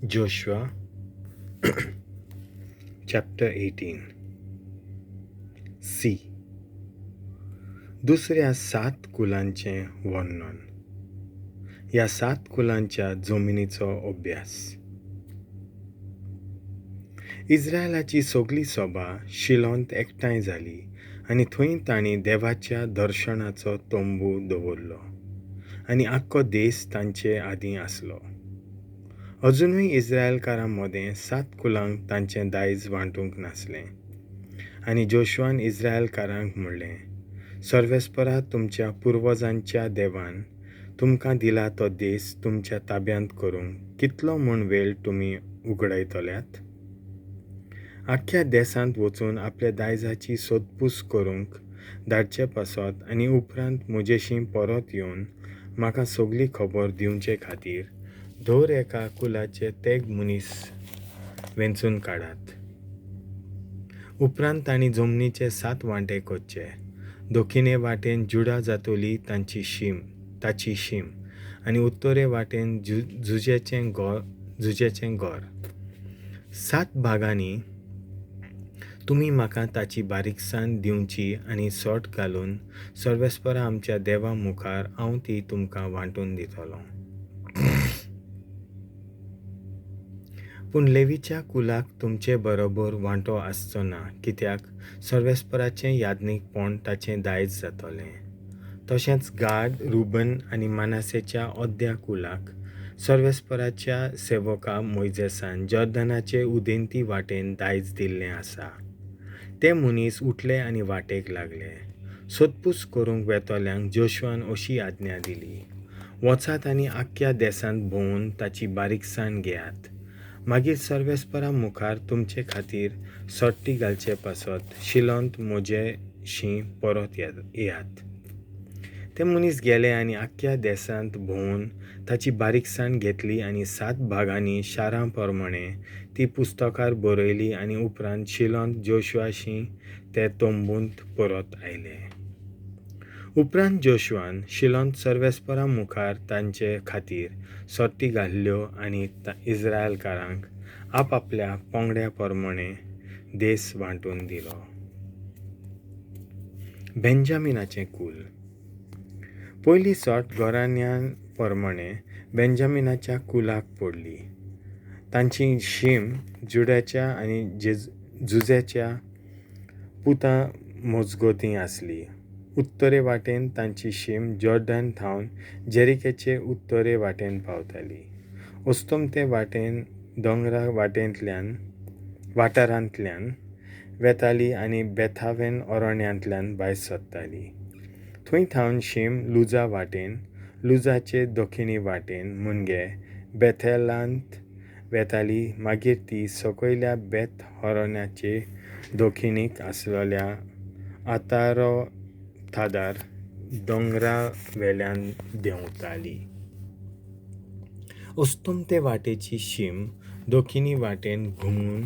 Joshua chapter 18 C. दुसऱ्या सात कुलांचें वर्णन. ह्या सात कुलांच्या जमनीचो अभ्यास. इस्रायलाची सगली सभा शिलोंत एकठांय जाली आनी थंय तांणी देवाच्या दर्शनाचो तंबू दवरलो आनी आख्खो देस तांचे आदीं आसलो. अजुनूय इस्रायलकारां मदें सात कुलांक तांचें दायज वांटूंक नासलें. आनी जोशुआन इस्रायलकारांक म्हणलें, सर्वेस्परा तुमच्या पुर्वजांच्या देवान तुमकां दिला तो देस तुमच्या ताब्यांत करूंक कितलो म्हूण वेळ तुमी उगडायतल्यात? आख्ख्या देसांत वचून आपल्या दायजाची सोदपूस करूंक धाडचे पासत आनी उपरांत म्हजेशीं परत येवन म्हाका सगली खबर दिवचे खातीर दर एका कुलाचे तेग मनीस वेंचून काडात. उपरांत तांणी जमनीचे सात वांटे करचे. दक्षिणे वाटेन जुडा जातली तांची शीम ताची शीम आनी उत्तरे वाटेन जुजेचें घर. सात भागांनी तुमी म्हाका ताची बारीकसाण दिवची आनी सोट घालून सर्वेस्परा आमच्या देवा मुखार हांव ती तुमकां वांटून दितलों. पूण लेवीच्या कुलाक तुमचे बरोबर वांटो आसचो ना, कित्याक सर्वेस्पराचें याज्ञीकपण ताचें दायज जातलें. तशेंच गाद, रुबन आनी मानासेच्या अर्द्या कुलाक सर्वेस्पराच्या सेवका मोयजेसान जॉर्दनाचे उदेंती वाटेन दायज दिल्लें आसा. ते मनीस उठले आनी वाटेक लागले. सोदपूस करूंक वेतल्यांक जोशुआन अशी आज्ञा दिली, वचात आनी आख्ख्या देसांत भोंवून ताची बारीकसाण घेयात. मागीर सर्वेस्परा मुखार तुमचे खातीर सोट्टी घालचे पासत शिलोंत म्हजेशीं परत येयात. ते मनीस गेले आनी आख्ख्या देसांत भोंवून ताची बारीकसाण घेतली आनी सात भागांनी शारां प्रमाणें ती पुस्तकार बरयली आनी उपरांत शिलोंत जोशुआशी ते तंबूंत परत आयले. उपरांत जोशुआन शिलोंत सर्वेस्परा मुखार तांचे खातीर सोट्टी घाल्ल्यो आनी इस्रायलकारांक आपआपल्या पंगड्या प्रमाणें देस वांटून दिलो. बेंजामिनाचें कूल. पयली सोट घराण्यां प्रमाणें बेंजामिनाच्या कुलाक पडली. तांची शीम जुड्याच्या आनी जुजेच्या पुतां मजगतीं आसली. उत्तरे वाटेन तांची शीम जॉर्डन थावन जेरिकेचे उत्तरे वाटेन पावताली. अस्तमते वाटेन दोंगरा वाठारांतल्यान वेताली आनी बेथावेन अरण्यांतल्यान भायर सरताली. थंय थावन शीम लुजा वाटेन, लुजाचे दक्षिणी वाटेन म्हणजे बेथेलांत वेताली. मागीर ती सकयल्या बेत हरण्याचे दक्षिणेक आसलेल्या आतारो थादार दोंगरा वेल्यान देंवताली. अस्तमते वाटेची शीम दक्षिणी वाटेन घुंवून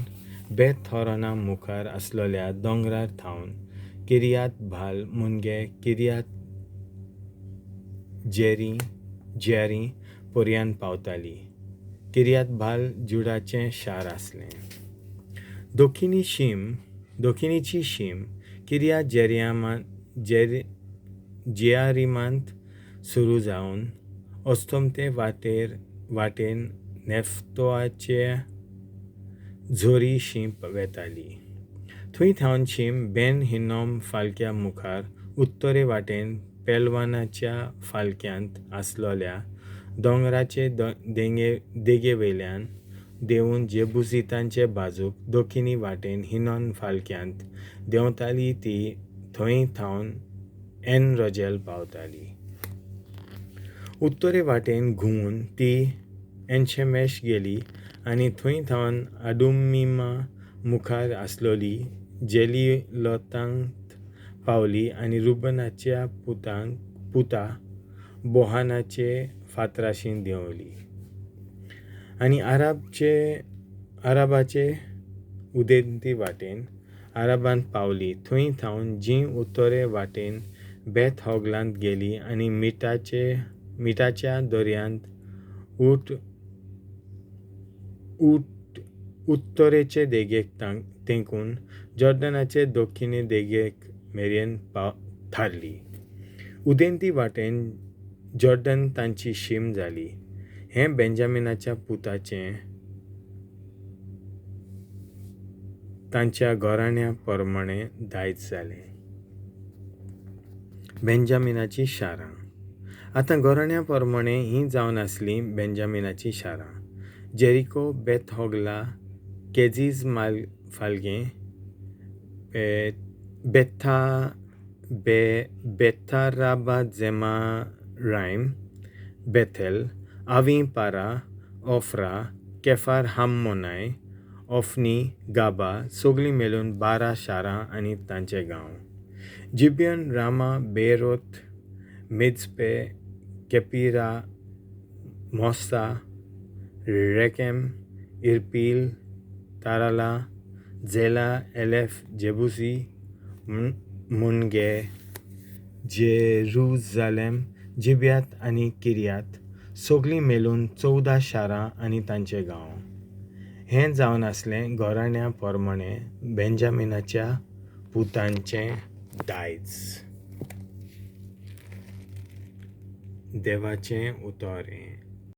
बेत हॉरोना मुखार आसलेल्या दोंगरार थावन किर्यात बाल म्हणजे किर्यात जेरी पर्यान पावताली. किर्यात बाल जुडाचें शार आसलें. दक्षिणेची शीम किर्यात जेआरिमांत सुरू जावन अस्तमते वाटेन नेफ्तोआचे झरी शीम वेताली. थंय थावन शीम बेन हिनोम फालक्या मुखार उत्तरे वाटेन पेलवानाच्या फालक्यांत आसलेल्या दोंगराचे देगेवयल्यान देंवून जेबुसितांचे बाजूक दक्षिणी वाटेन हिनोन फालक्यांत देंवताली. ती थंय थावन एन रोजेल पावताली. उत्तरे वाटेन घुंवून ती एनशेमेश गेली आनी थंय थावन आडुमिमा मुखार आसलेली जेलिलोतांत पावली आनी रुबनाच्या पुता बोहानाचे फातराशी देंवली. आनी आराबाचे उदेंती वाटेन आराबांत पावली. थंय थावन जी उत्तरे वाटेन बेत होगलांत गेली आनी मिठाच्या दर्यांत उट उत्तरेचे देगेक तेंकून जॉर्दनाचे दक्षिणे देगेक मेरेन थारली. उदेंती वाटेन जॉर्दन तांची शीम जाली. हें बेंजामिनाच्या पुताचें तांच्या घराण्या प्रमाणें दायज जालें. बेंजामिनाचीं शारां. आतां घराण्या प्रमाणें हीं जावन आसलीं बेंजामिनाचीं शारां: Jericho, Beth Hoglah, Keziz Falge, Beth Arabah Zemaraim, Bethel, Avim Parah, Ophrah, Kephar Hammonai, Ophni, Geba, सगळीं मेळून 12 शारां आनी तांचे गांव. Gibeon, Ramah, Beeroth, Mizpeh, Chephirah, Mozah, Rekem, Irpeel, Taralah, Zelah, Eleph, Jebusi, म्हणजे जेरुजालेम, जिब्यात आनी किर्यात, सगळीं मेळून 14 शारां आनी तांचे गांव. हें जावन आसलें घराण्या प्रमाणें बेंजामिनाच्या पुतांचें दायज. देवाचें उतर हें.